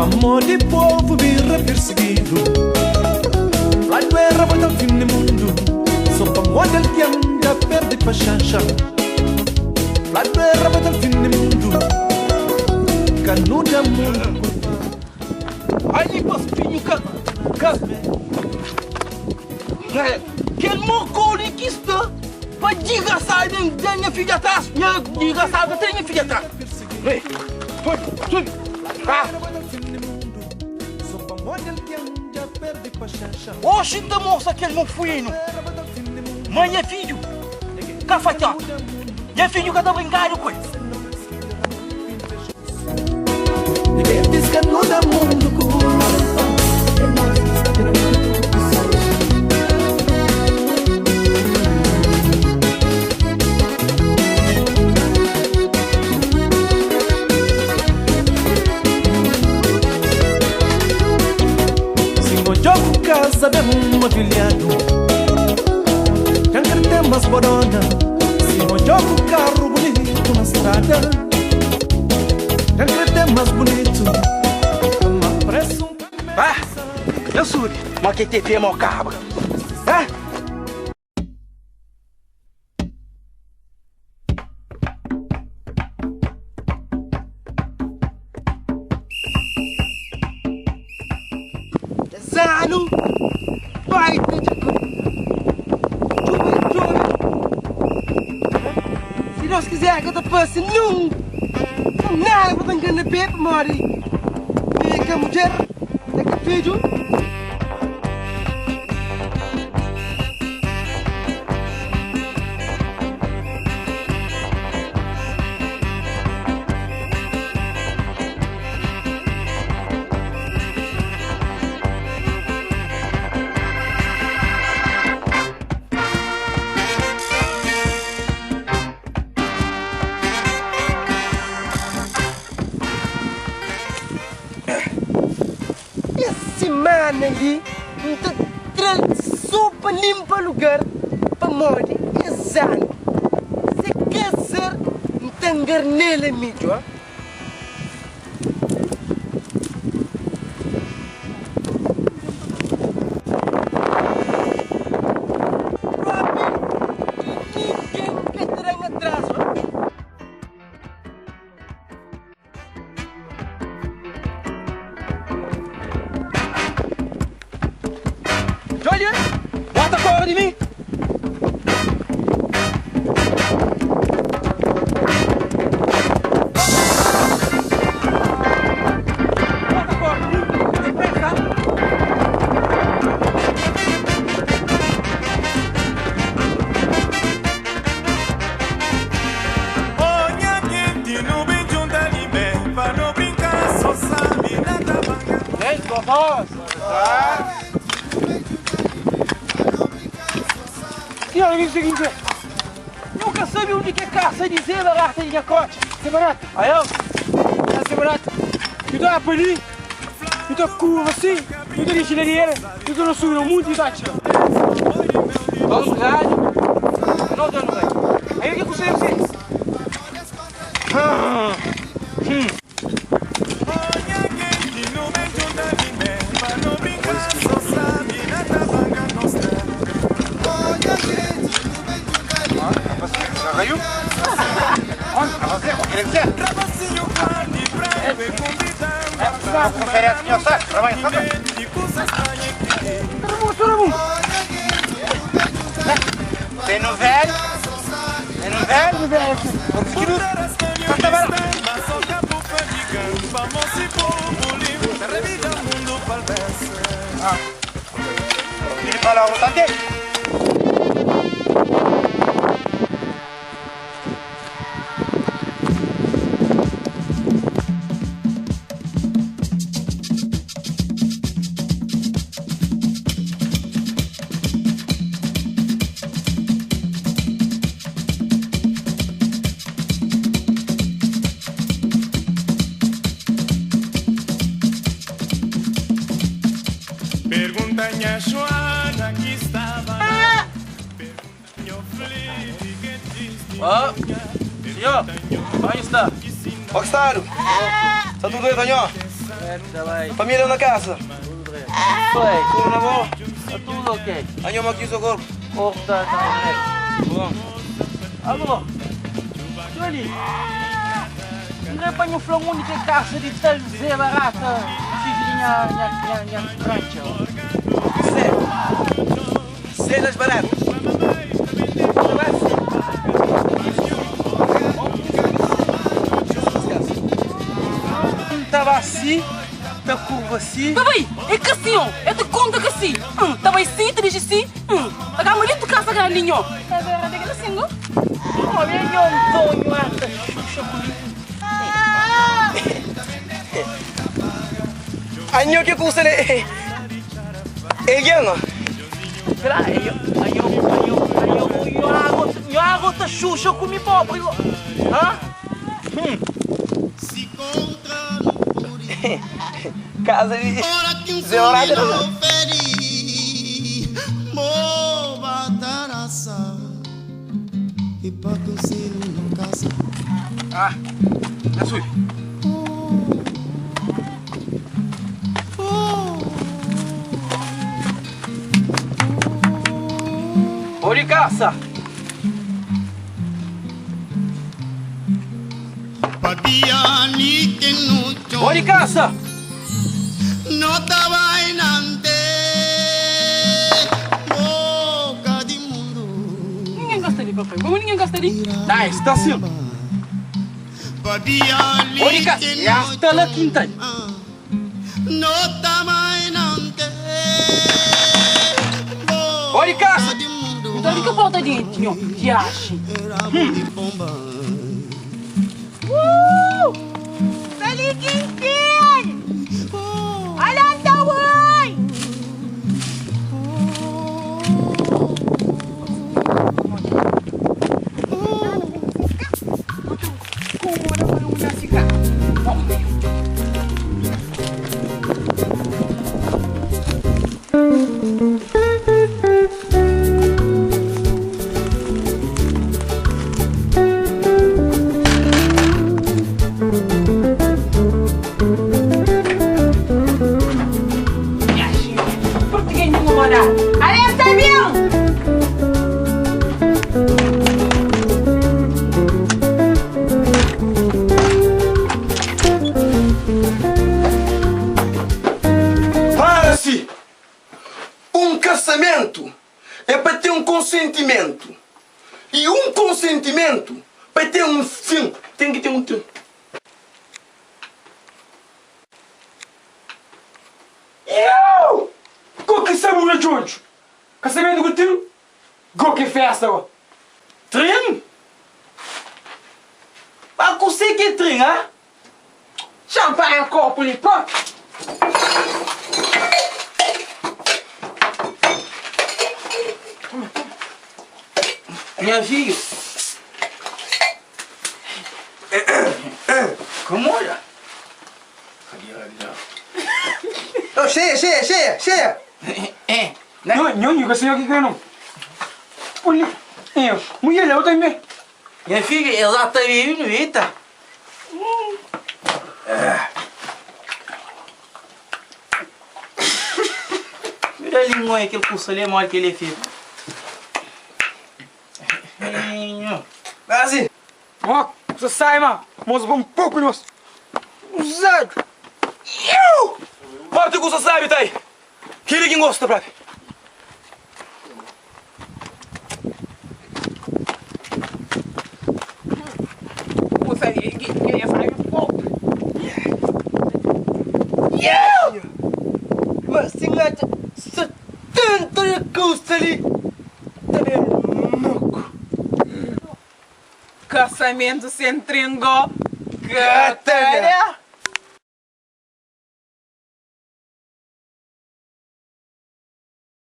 Pamodi povu bira pirsigidu Fladu era bota fin di mundu So pamodi algen dja perde paxénxa Fladu era bota fin di mundu Ka nu da mundu kulpa. Ali pa spinhu ka ka Kel mokoli ki sta pa digasadu N da nha fidju atras Nha digasadu ka tra nha fidju atras Oxi N ta mostra kel mofuinu Ma nha fidju ka fatxota Nha fidju ka ta brinkadu ku el. Si odja ku kaza ben mobiliadu Dja N ka ten más bodona Si odja ku karu bunitu na strada Dja N ka ten más bunitu Ma presu N ka Ba, nha subi, ma ke te fé mo kabra. Ha? Zanu bai ta dja ka Djubi djobi Si Deus kizer ka ta fase nun Nada pa ta ngana pé pamodi Mi é ka mudjer, é ka fidju. Es simana li N ta tra-l so pa linpa lugar pamodi es anu se ka ser N ta ngarnel a midju. Propi ningen ka tra-m atrazu. Djodje, bota fora di mi! Bota fora di mi! Depressa! Oh nha genti nu ben djunta li mé pa no brinka so sabi na tabanka. Ei, vovó! Senhora, vem seguinte. Nunca sabe onde que é caça de zé barata de minha cote. Zé barata. Aí eu. É Zé barata. Tu tá para ali, tu tá curva assim, tu tá desce ladeira, tu tá no subir no monte e tá tira. Dono do rádio. Não dono do rádio. Aí o que você fez? Vai logo, tante. Pergunta nha Joana que estava lá. Pergunta nho Felipe que Ah, senhor, onde está? Rockstar, está tudo bem, Tonho? Família na casa? Oi, Tudo na boa? tá tudo ok. Anhoma aqui o seu corpo. Corpo tá direto. Bom. Alô, Johnny. Não é para o flamunho que é caça de tal Zé Barata, filho de minha, minha, minha, minha rancha. Zé. Zé das baratas. Tava assim, tá curva assim. Papai, é que assim, ó. É te conta que assim. Tá bem sim, te diz assim. Agora me tu casa grandinho. Tá vendo? Tem que assim, ó. Olha, Antônio, ata xuxa comigo. Anho que custa é é guiano. Espera, eu, eu, eu, eu, eu água, eu água tá xuxa comigo, pobre. Hã? Se contra no puri. Casa de Ora que um Zé Barata. sonho feri, mo bataraça. E pa que um sino não casa. Ah, já sube. Oi, caça. Pabia ni que no chon. Oi, caça. No tabainante, boca de mundo. Ninguém gosta de papai. Como ninguém gosta de? Nice, tá sim. Pabia ni Oi, caça. que Já no está lá chon. quinta. No tabainante, Oi, caça. boca de mundo. Então, de que falta de tinho? De ache. Rabo de pomba. Feliz Quintin! Olha, mãe! Português não vou mandar. Olha, Sabião! Para-se! Um casamento é para ter um consentimento. E um consentimento para ter um fim. Tem que ter um fim. Eu! Qual que sabor de hoje? Casamento contigo? Go que festa, ó. Trin? Ah, você que trin, ah? Champanhe copo ali, pô. Minha filha. Como olha? Oh, cheia, cheia, cheia, cheia! É, né? Não, não, não, senhor que não. Olha, eu, mulher, eu também. Minha filha, ela tá vivendo, eita. Mira a língua aí, aquele curso ali é maior que ele é filho. Assim. Ó, você sai, mano. Moço, vamos um pouco, moço. Usado. Eu! Parte que você sabe, tá aí. Queria quem gosta, bravo. Você que sabe pouco. Mas se engata 70 Kusta li ta ben moku. Kasamentu sen tringó ka ta da.